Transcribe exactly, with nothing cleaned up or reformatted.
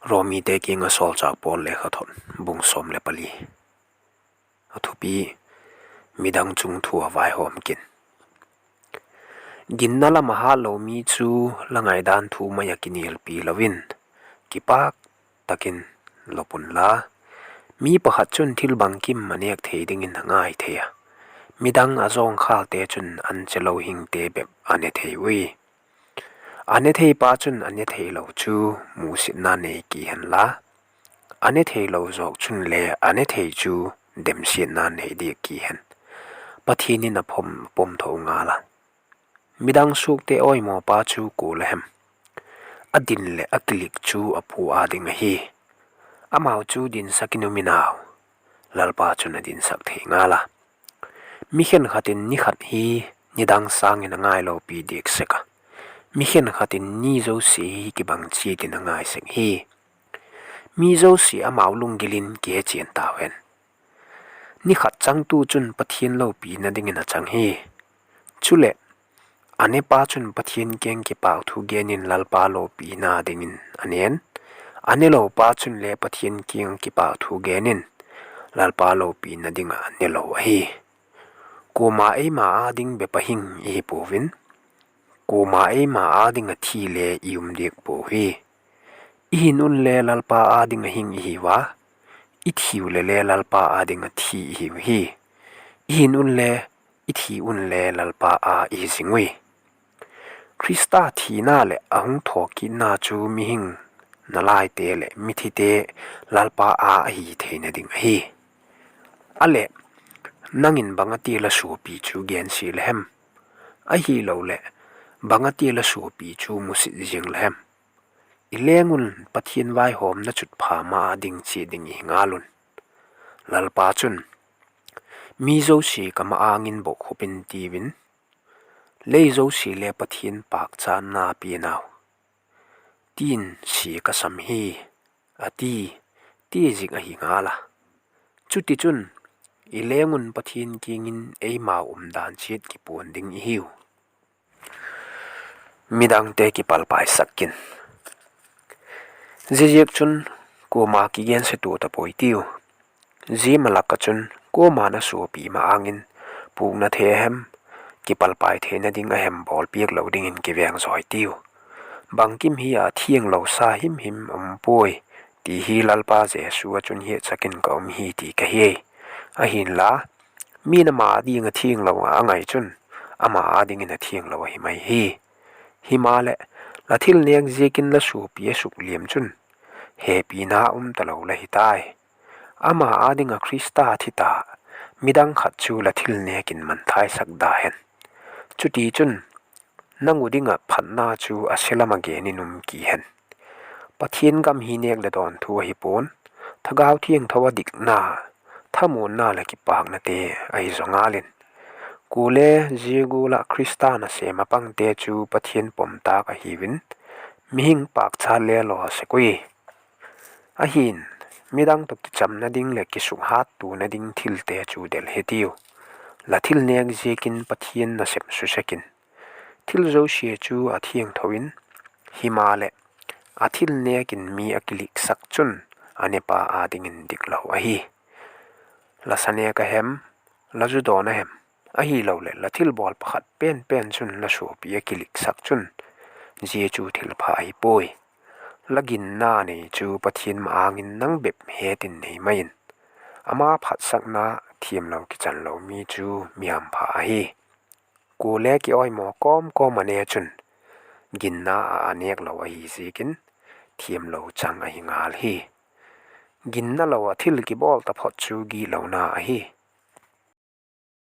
Romite kiang ah Sawlchâk Paul lekhathot, bung sawm leh pali. A thupi: Midang chung thu a vaihawm kin. Ginna lam a hâtlo mi chu la ngaidan thu mai ah kinialpi lo in, kipâk tak in lop unla. Mi pakhat chun thil bangkim a nêk thei dingin a ngai thei a, midang a zawngkhâlte chun an che lo hingte bep a ne thei ui. A ne theipa chun a ne theilo chu musitna nei ki hen la, a ne theilo zawk chun le a ne thei chu demsiatna nei diak ki hen. Pathian in a pom, pom tho ngal a. Midang suakte awimawpa chu kua la hem? A din leh a kilik chu a pu â ding ahi. Amau chu dinsak in um in au, Lalpa chun a dinsak thei ngal a. Mi khenkhat in ni khat hi nidang sâng in a ngailopi diak sek a, mi khenkhat in ni zosia hi kibang chiat in a ngai sek hi. Mi zosia amau lunggil in kihechian tau hen. Ni khat changtu chun Pathian lopina dingin a chang hi. Chuleh, a nepa chun Pathian kiang kipâkthu gen in Lalpa lopina dingin a ne'n, a nelopa chun le Pathian kiang kipâkthu gen in Lalpa lopina ding ah ne lo ahi. Kuama eima â ding bep a hing i hi puau in, kuama eima â ding ah thi le i um diak puau hi. I hin un le Lalpa â ding ah hing i hiu a, i thiu leh le Lalpa â ding ah thi i hiu hi. I hin un le, i thi un le Lalpa â i hi zing ui. Khrista thina leh a hung thawkitna chu mihing nalaite leh mithite Lalpa â ahi theina ding ahi. A leh, nang in bang a tia la suapi chu gensia la hem? Ahiloleh, bang a tia la suapi chu musit ziang la hem? I leng un Pathian vaihawmna chutpha ma â ding chia ding i hi ngal un. Lalpa chun, Mi zosia ka ma-âng in bokkhup intiu in, lei zosia le Pathian pâkchatna pianau, ti'n sia ka sam hi, a ti, ti zing ahi ngal a. Chutichun, i leng un Pathian kiang in eimau umdan chiat kipuan ding i hiu. Midangte kipalpaisak kin. Ziaziakchun, kuama kigensia tua ta puai tiu. Zia ma lak ah chun kuama'n a suapi ma-âng in pûkna thei a hem, kipalpai theina ding a hem bawlpiak lo dingin kiveng zawi tiu. Bangkim hi a thianglo sa himhim um puai, ti hi Lalpa Jesu ah chun hiatsak in ka um hi ti ka hi. Ahinla, mi'n ama â ding ah thianglo a ngai chun, ama â dingin a thianglo ahi mai hi. Himaleh, la thil nêk ziakin la suapi a sukliam chun, hepina um talo la hi tai. Ama â ding ah Khrista thi ta, midang khat chu la thil nêk in mangthaisak da hen. Chutichun, nang u ding ah phatna chu a se lam ah gen in um ki hen. Pathian gam hi nêk leh dawn thu ahi pua'n, Thagau Thiangtho a dikna, thamuanna leh kipâknate ahi zaw ngal in. Kuale zia gual ah Khrista nasêm ah pangte chu Pathian pom tâk ahiu in, mihing pâkchat le law sek ui. Ahi'n, midang tawh kichamna ding leh kisukhattuana ding thilte chu del hitiu. La thil nêk ziakin Pathian nasep su sek in. Thil zosia chu a thiangtho in, himaleh, a thil nêk in mi a kiliksak chun, a nepa â dingin diklo ahi. La sa nêk a hem, la zu dawn a hem, ahiloleh la thilbawl pakhat penpen chun la suapi a kiliksak chun, zia chu thilpha ahi puai. La ginna nei chu Pathian ma-âng in nang bep het in nei mai in. Ama phatsakna thiamlo kichanlo mi chu mi hampha ahi. Kuale kiawimaw kawm kawm a ne chun, ginna ah a nêk lo ahi ziakin, thiamlo chang ahi ngal hi. Ginna lo ah thil kibawl taphot chu gitlona ahi.